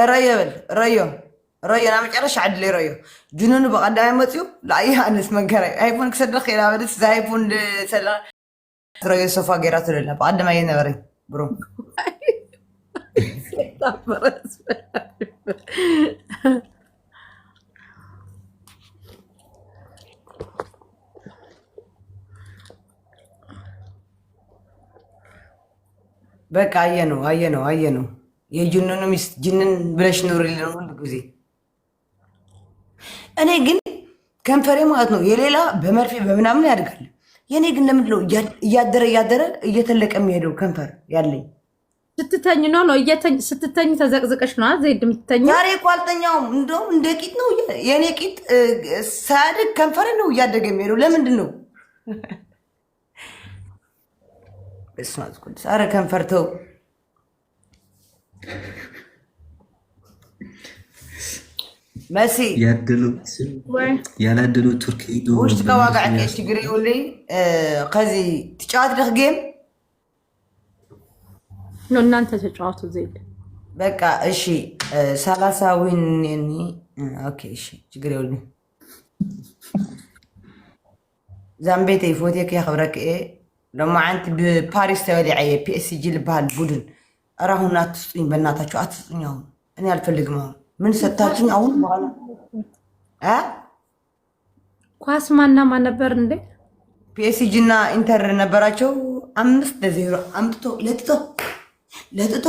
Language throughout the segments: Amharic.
ረዮ በል ረዮ ረዮ ናብ መጨረሻ ዕድል ረዮ ጅኑኑ ብቀዳማይ መፅኡ ለኣየ ኣነስ መንከራይ ኣይፎን ክሰድኽ ኢላ በለስ እዚ ኣይፎን ሰለ ረዮ ሶፋ ገይራ ትለላ ብቀዳማይ የነበረኝ ብሮ በቃ አየነው አየነው አየነው። የጅንኑ ሚስት ጅንን ብለሽ ኑሪልን ሁሉ ጊዜ። እኔ ግን ከንፈሬ ማለት ነው የሌላ በመርፌ በምናምን ያድጋል። የእኔ ግን ለምንድን ነው እያደረ እያደረ እየተለቀ የሚሄደው ከንፈር ያለኝ? ስትተኝ ነው ነው ስትተኝ ተዘቅዝቀሽ ነው ዘይድ የምትተኝ። ዛሬ እኮ አልተኛውም። እንደውም እንደ ቂጥ ነው የእኔ ቂጥ ሳያድግ ከንፈሬ ነው እያደገ የሚሄደው። ለምንድን ነው? በስመ አብ ቅዱስ። ኧረ ከንፈር ተው። መሲ ያላደሉ ቱርክ ሄዶ ውሽጥ ከዋጋዕ ችግር የብሉይ ከዚ ትጫወት ድኽ game no እናንተ ተጫወቱ። ዘይድ በቃ እሺ፣ 30 win okay፣ እሺ፣ ችግር የብሉይ ዛምቤተይ ፎቴክ የኽብረክ እየ ሎማዓንቲ ብፓሪስ ተበሊዐ እየ ፒኤስጂ ዝበሃል ቡድን። ኧረ አሁን አትስጡኝ፣ በእናታችሁ አትስጡኝ። አሁን እኔ አልፈልግም። አሁን ምን ሰጥታችሁኝ? አሁን በኋላ እ ኳስ ማና ማን ነበር እንዴ? ፒኤስጂ እና ኢንተር ነበራቸው። 5-0 አምጥቶ ለጥቶ ለጥቶ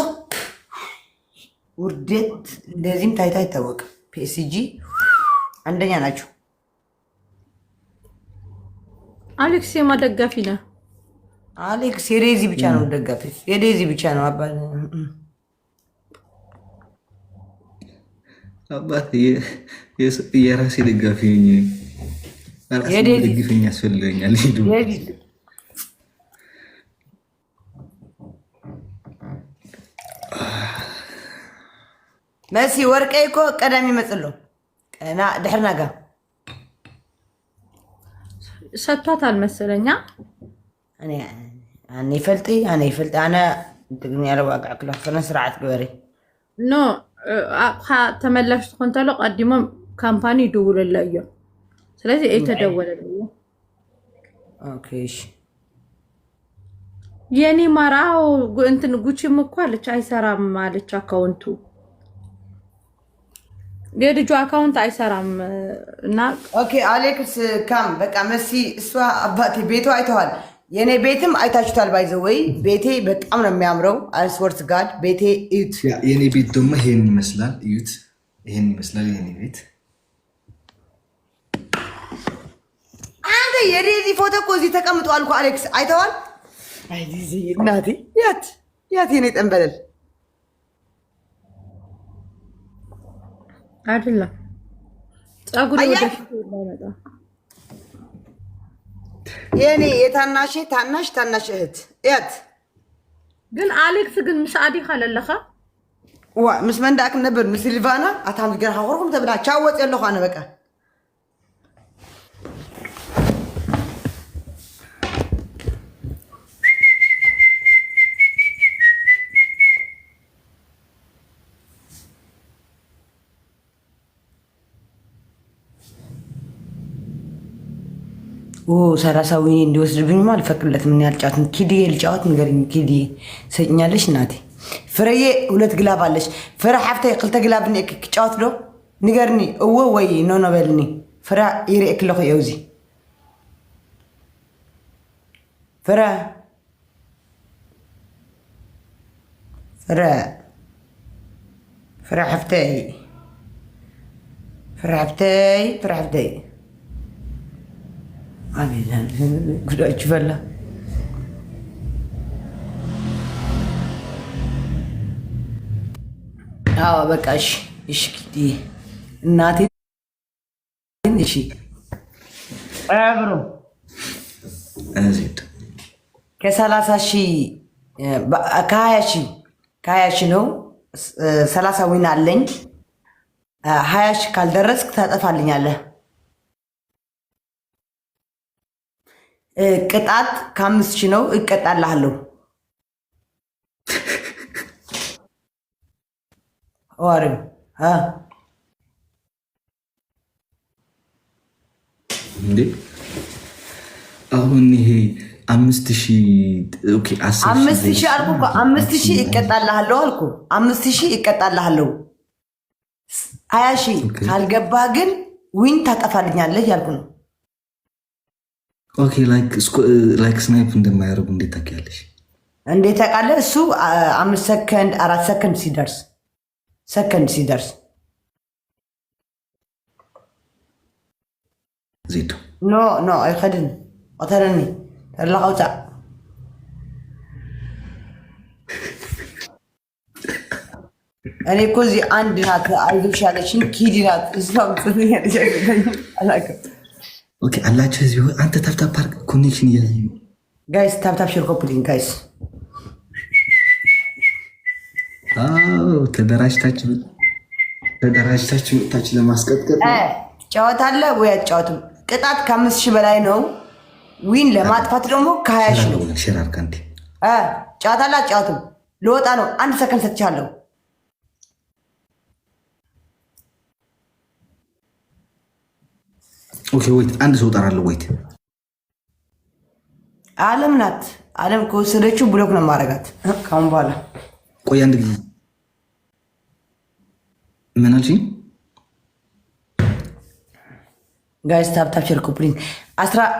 ውርደት እንደዚህም ታይታ አይታወቅም። ፒኤስጂ አንደኛ ናቸው። አሌክስ የማ ደጋፊ ነህ? አሌክስ የዴዚ ብቻ ነው ደጋፊ፣ የዴዚ ብቻ ነው አባት አባት የራሴ ደጋፊ ነኝ። ራሴ ደግፈኝ ያስፈልገኛል። መሲ ወርቀይ እኮ ቀዳሚ ይመፅሎ ድሕርና ጋ ሰጥቷታል መሰለኛ። ኣነ ይፈልጢ ኣነ ይፈልጢ ኣነ ትግርኛ ለዋግዕ ክሎ ስነ ስርዓት ግበሪ። no ኣቕሓ ተመላሽ ትኾን ተሎ ቀዲሞም company ይድውለለ እዮም። ስለዚ ኣይተደወለለ። okay እሺ። የኔ ማራው እንትን ጉቺም እኮ አለች አይሰራም አለች። account ኡ የልጁ account አይሰራም እና okay አሌክስ ካም በቃ መሲ እሷ አባቴ ቤቷ አይተዋል። የእኔ ቤትም አይታችሁታል። by the way ቤቴ በጣም ነው የሚያምረው። I swear to God ቤቴ እዩት። የእኔ ቤት ደግሞ ይሄን ይመስላል። እዩት፣ ይሄን ይመስላል የኔ ቤት። አንተ የዴዚ ፎቶ እኮ እዚህ ተቀምጧል እኮ አሌክስ አይተዋል። አይ ዴዚ እናቴ ያት ያት የኔ ጠንበለል አይደለም ፀጉር ወደፊት ይመጣ የኔ የታናሽ ታናሽ ታናሽ እህት እያት ግን አሌክስ ግን ምስ ኣዲኻ ለለኻ ዋ ምስ መንዳእክ ነብር ምስ ሊቫና ኣታም ገርካ ኩርኩም ተብላ ቻው ወፂ ኣለኹ ኣነ በቃ 30 win እንዲወስድብኝማ አልፈቅድለትም። ምን ያልጫወት ኪድዬ ልጫወት ንገሪኝ። ኪድዬ ሰጭኛለሽ እናቴ ፍረዬ ሁለት glove አለሽ። ፍረ ሓፍተይ ክልተ glove እኒአኪ ክጫወት ዶ ንገርኒ። እወ ወይ no no በልኒ። ፍረ ይርኤክ ኣለኹ እየ እዚ ፍረ ፍረ ፍረ ሓፍተይ ፍረ ሓፍተይ ፍረ ሓፍተይ ጉዳችሁ ፈላ። አዎ በቃ እሺ፣ እሺ እናቴ እሺ፣ አብሮ ከ30 ሺህ ከ20 ሺህ ከ20 ሺህ ነው 30 win አለኝ። 20 ሺህ ካልደረስክ ታጠፋልኛለህ። ቅጣት ከ5,000 ነው፣ እቀጣልሃለሁ። ዋሪ እንዴ አሁን ይሄ 5,000፣ okay፣ 10,000። 5,000 አልኩ እኮ፣ 5,000 ይቀጣልሃለሁ አልኩ። 5,000 ይቀጣልሃለሁ። 20,000 ካልገባህ ግን win ታጠፋልኛለህ ያልኩ ነው። Okay፣ like snipe እንደማያደርጉ እንዴት ታውቂያለሽ? እንዴት ታውቃለህ? እሱ 5 ሰከንድ፣ 4 ሰከንድ ሲደርስ፣ ሰከንድ ሲደርስ። ዜዶ። No, no፣ ኣይኸድን፣ ቀተለኒ ተለካ ውፃእ። እኔ እኮ እዚህ አንድ ናት አይዞሽ ያለችኝ ኪዲ ናት። እሷም አላውቅም። Okay አላቸው ህዝብ፣ አንተ tap tap አርግ፣ connection እያዘኝ ነው። Guys, tap tap, share, copy link, guys. አዎ፣ ተደራጅታችሁ ተደራጅታችሁ መጥታችሁ ለማስቀጥቀጥ ነው። ጨዋታ አለ ወይ አጫወትም? ቅጣት ከ5,000 በላይ ነው። Win ለማጥፋት ደግሞ ከ20,000 ነው። Share አድርግ አንዴ። ጨዋታ አለ አጫወትም? ልወጣ ነው። 1 ሰከንድ ሰጥቻለሁ። Okay, wait፣ አንድ ሰው እጠራለሁ። Wait. አለም ናት። አለም ከወሰደችው block ነው ማረጋት ካሁን በኋላ። ቆይ አንድ ጊዜ፣ ምን አልሽኝ? Guys, tap tap, share, copy link።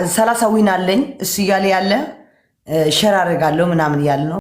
30 win አለኝ። እሱ እያለ ያለ share አደርጋለሁ ምናምን እያለ ነው።